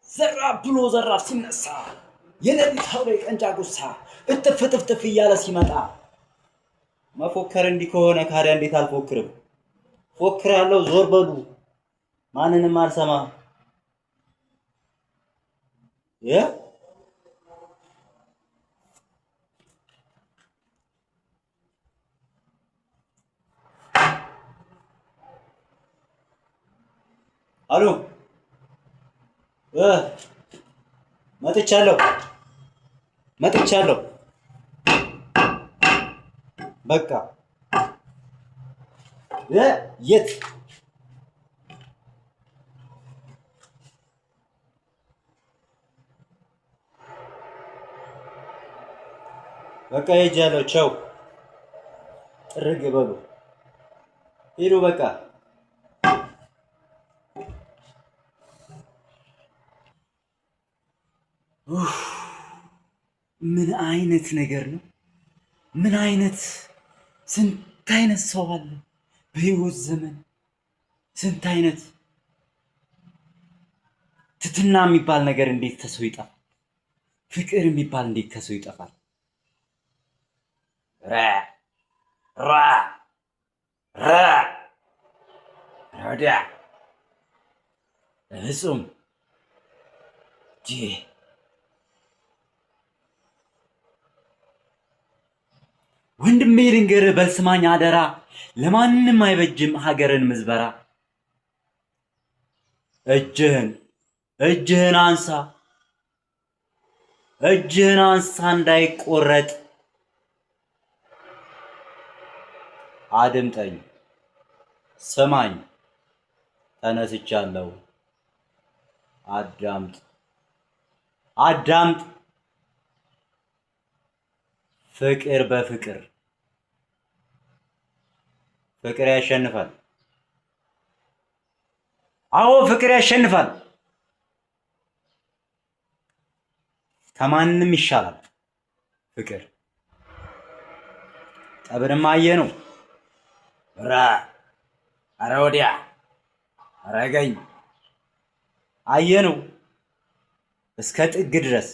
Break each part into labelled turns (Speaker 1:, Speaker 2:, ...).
Speaker 1: ዘራፍ ብሎ ዘራፍ ሲነሳ፣ የሌሊት አውሬ ቀንጫ ጉሳ እጥፍ ጥፍጥፍ እያለ ሲመጣ፣ መፎከር እንዲህ ከሆነ ካዲያ እንዴት አልፎክርም? ፎክራለሁ። ዞር በሉ፣ ማንንም አልሰማ። እ አሎ፣ መጥቻለሁ፣ መጥቻለሁ። በቃ የት? በቃ ሄጃለሁ። ቸው፣ ጥርግ በሉ፣ ሂዱ በቃ። ምን አይነት ነገር ነው? ምን አይነት፣ ስንት አይነት ሰው አለ በህይወት ዘመን፣ ስንት አይነት ትትና የሚባል ነገር እንዴት ከሰው ይጠፋል? ፍቅር የሚባል እንዴት ከሰው ይጠፋል? ረ ራ ራ ረዳ በፍጹም። ወንድሜ ልንገርህ፣ በልስማኝ አደራ፣ ለማንም አይበጅም ሀገርን ምዝበራ። እጅህን እጅህን አንሳ፣ እጅህን አንሳ እንዳይቆረጥ። አድምጠኝ፣ ስማኝ፣ ተነስቻለሁ። አዳምጥ፣ አዳምጥ። ፍቅር በፍቅር፣ ፍቅር ያሸንፋል። አዎ፣ ፍቅር ያሸንፋል። ከማንም ይሻላል ፍቅር። ጠብንም አየ ነው። ራ አረ ወዲያ አረገኝ አየ ነው እስከ ጥግ ድረስ።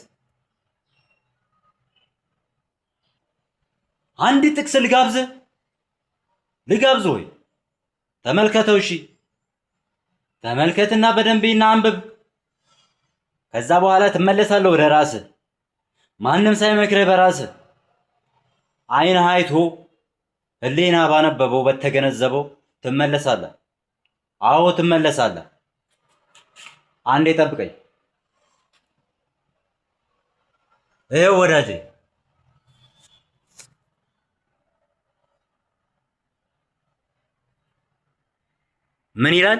Speaker 1: አንድ ጥቅስ ልጋብዝህ፣ ልጋብዝ ወይ? ተመልከተው። እሺ፣ ተመልከትና በደንብ አንብብ። ከዛ በኋላ ትመለሳለህ ወደ ራስህ። ማንም ሳይመክርህ በራስህ ዓይንህ አይቶ ህሊና ባነበበው በተገነዘበው ትመለሳለህ። አዎ፣ ትመለሳለህ። አንዴ ጠብቀኝ። ይኸው ወዳጄ፣ ምን ይላል?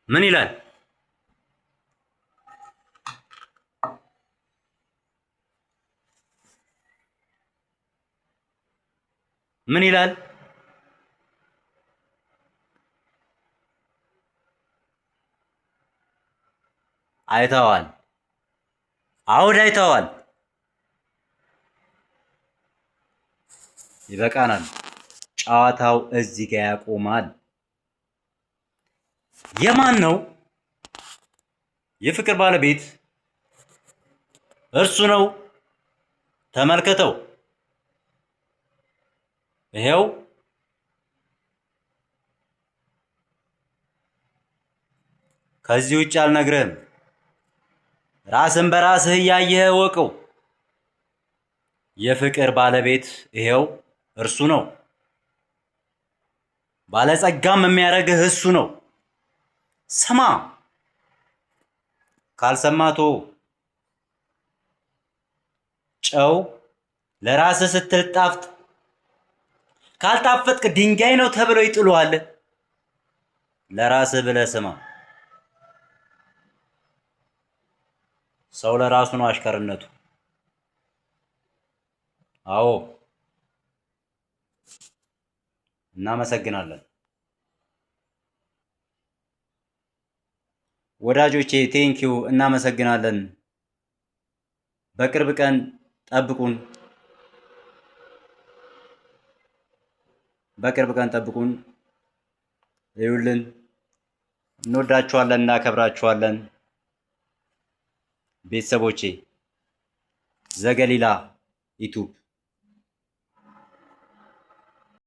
Speaker 1: ምን ይላል? ምን ይላል? አይተዋል። አውድ አይተዋል። ይበቃናል። ጨዋታው እዚህ ጋር ያቆማል። የማን ነው የፍቅር ባለቤት? እርሱ ነው። ተመልከተው። ይሄው ከዚህ ውጭ አልነግርህም። ራስን በራስህ እያየህ እወቀው። የፍቅር ባለቤት ይሄው እርሱ ነው። ባለጸጋም የሚያደርግህ እሱ ነው። ስማ፣ ካልሰማቶ ጨው ለራስህ ስትል ጣፍጥ፣ ካልጣፈጥክ ድንጋይ ነው ተብለው ይጥሉሃል። ለራስህ ብለህ ስማ። ሰው ለራሱ ነው አሽከርነቱ። አዎ፣ እናመሰግናለን ወዳጆቼ። Thank you፣ እናመሰግናለን። በቅርብ ቀን ጠብቁን። በቅርብ ቀን ጠብቁን። እዩልን። እንወዳችኋለን፣ እናከብራችኋለን። ቤተሰቦቼ ዘገሊላ YouTube።